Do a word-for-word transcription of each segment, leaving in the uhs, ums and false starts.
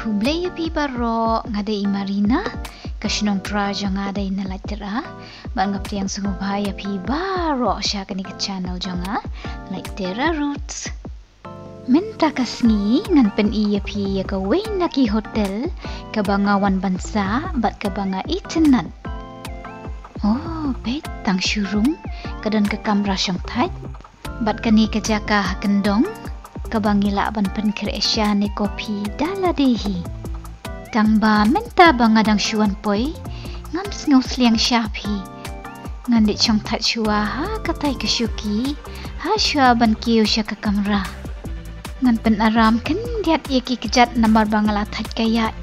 Khublei ïa phi baroh, nga dei i Marina, ka shnong Pra jong nga dei na Laittera, bad nga pdiang sngewbha ïa phi baroh sha kane ka channel jong nga, Laittera Roots. Mynta ka sngi ngan pyni ïa phi ïa kawei na ki hotel kaba nga wan ban sah bad kaba nga itynnad. Oh, peit tang shu rung, ka don ka kamra shongthait. Bad kane ka jaka ha kyndong, kaba ngi lah ban pynkhreh sha ne coffee da lade hi. Tang ba mynta ba nga dang shu wan poi, ngam sngew sliang sha phi. Ngan leit shongthait shuwa ha katai ka shuki, ha shuwa ban kiew sha ka kamra. Ngan pynaram khyndiat ïa ki kjat namar ba nga la thait ka ïaid.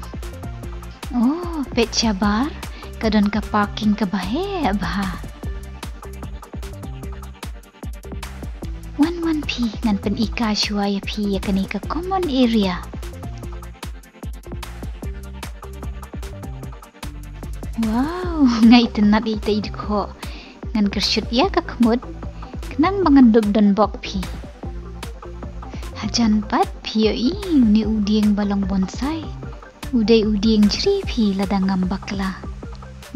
Oh, peit shabar, ka don ka parking kaba heh bha. Wan wan phi, ngan pyni ka shuwa ïa phi ïa kane ka common area. Wow, nga itynnad ïa ita i dkhot. Ngan kyrshut ïa ka khmut, khnang ba ngan dup don bok phi. Hajan pat phi ïohi une u dieng ba long bonsai. U dei u dieng jri phi lada ngam bakla.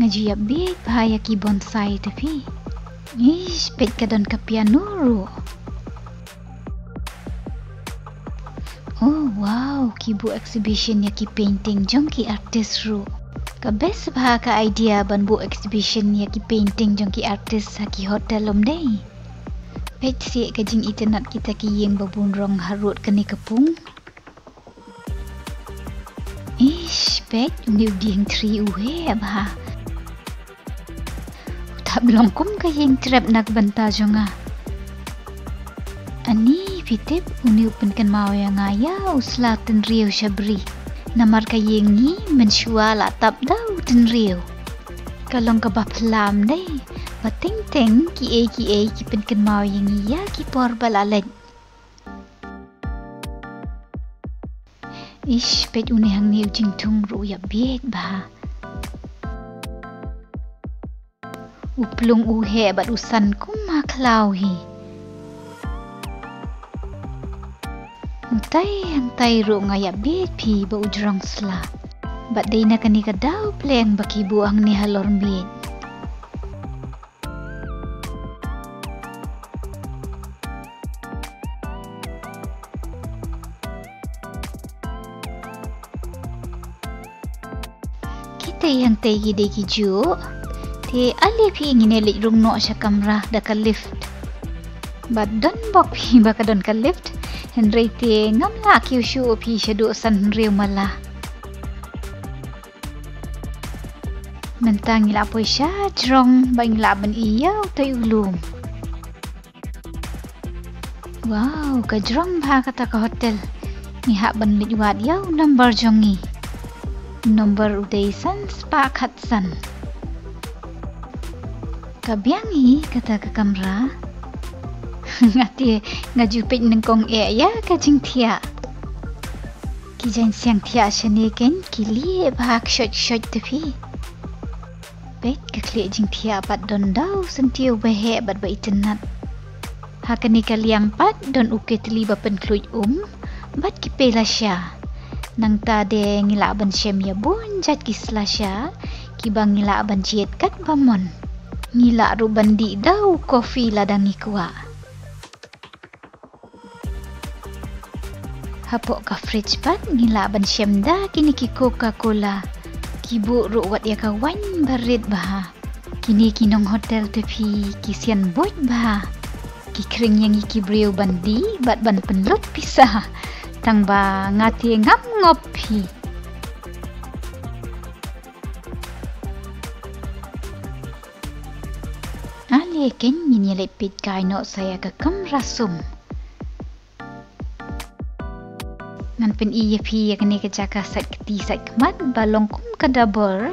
Nga ju ïap bieit bha ïa ki bonsai te phi. Ish, peit ka don ka piano ruh. Oh wow, ki buh exhibition ïa ki painting jong ki artist ruh. Ka best bha ka idea ban buh exhibition ïa ki painting jong ki artist ha ki hotel, ym dei? Peit seh ka jingitynnad kita ki ïing ba bun rong harud kane ka pung. Ish, peit, une u dieng thri u heh bha. U thap long kum ka ïing trep na ka bynta jong nga. Ani phi tip, une u pynkynmaw ïa nga ïa u sla tynriew sha bri. Namar ka ïing ngi mynshuwa la tap da u tynriew. Ka long kaba phla, ym dei? Ba teng teng kiei kiei ki pynkynmaw ïa ngi ïa ki por ba la leit. Ish, peit une hangne u jingthung ruh u ïap bieit bha. U plung u heh bad u san kum ha khlaw hi. Utai hangtai ruh nga ïap bieit phi ba u jrong sla. Bad dei na kane ka daw pleng ba ki buh hangne halor miej. Kitei hangtei ki dei ki juh. Te ale phi ngin ïa leit rung noh sha kamra da ka lift. Bad don bok phi ba ka don ka lift. Hynrei te ngam lah kiew shuh phi shaduh san hynriew mala. Mynta ngi la poi sha jrong ba ngi lah ban ïoh ïa utai u lum. Wow, ka jrong bha kata ka hotel. Ngi hap ban leit wad ïa u number jong ngi. Number u dei san spah khatsan. Ka biang hi kata ka kamra. Nga te nga ju peit nyngkong eh ïa ka jingthiah. Ki jaiñ siang thiah shane kein ki lieh bha kshoit kshoit te phi. Peit ka khlieh jingthiah pat don da u syntiew ba heh bad ba itynnad. Ha kane ka liang pat don u ketli ba pynkhluit um bad ki pei lasha. Nangta de ngi lah ban shem ïa bun jait ki slasha kiba ngi lah ban jied katba mon. Ngi lah ruh ban dih da u kofi lada ngi kwah. Hapoh ka fridge pat ngi lah ban shem da kine ki Coca-Cola. Ki buh ruh wat ïa ka waiñ ba rit bha. Kine ki nong hotel te phi ki sian buit bha. Ki khring ïa ngi ki briew ban dih bad ban pynlut pisa. Tang ba nga te ngam ngop phi. Ale kein ngin ïa leit peit kai noh sa ïa ka kamra sum. Ngan pyni ïa phi ïa kane ka jaka sait kti sait khmat ba long kum ka dabor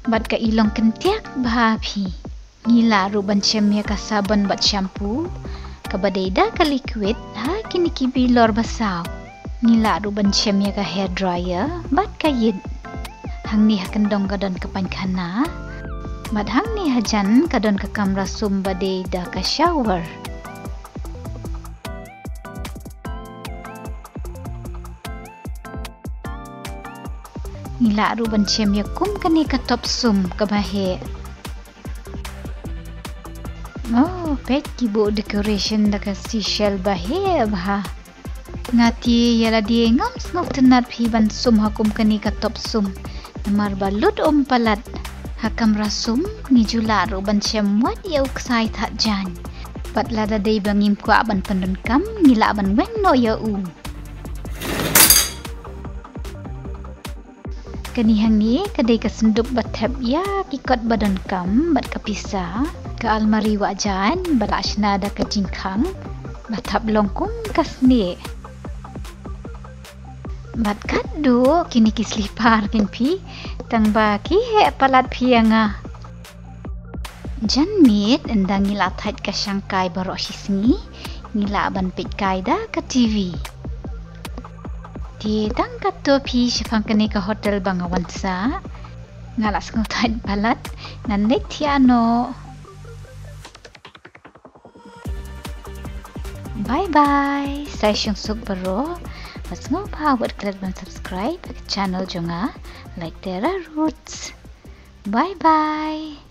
bad ka i long kyntiak bha phi. Ngi lah ruh ban shem ïa ka sabon bad shampoo kaba dei da ka liquid ha kine ki bilor ba saw. Ngi lah ruh ban shem ïa ka hair dryer bad ka ïit. Hangne ha kyndong ka don ka painkhana. Bad hangne hajan ka don ka kamra sum ba dei da ka shower. Ngi lah ruh ban shem ïa kum kane ka top sum kaba heh. Oh, peit ki buh decoration da ka seashell ba heh bha. Nga te ïa lade ngam sngewtynnat phi ban sum ha kum kane ka top sum. Namar ba lut um palat ha kamra sum, ngi ju lah ruh ban shem wat ïa u ksai thad jaiñ. Bad lada dei ba ngim kwah ban pyndonkam, ngi lah ban weng noh ïa u. Kane hangne ka dei ka synduk ba thep ïa ki kot ba donkam bad ka pisa, ka almari wah jaiñ ba la shna da ka jingkhang ba thap long kum ka snieh. Bad katduh kine ki slipar kein phi, tang ba ki heh palat phi ïa nga. Janmiet ynda ngi la thait ka shangkai baroh shisngi, ngi lah ban peit kai da ka T V. Te tang katto phi shaphang kane ka hotel ba nga wan sah. Nga la sngewthait palat, ngan leit thiah noh. Bye bye. Sa sngewsuk baroh. Bad sngewbha wat klet ban subscribe ka channel jong nga, Like Terra Roots. Bye bye.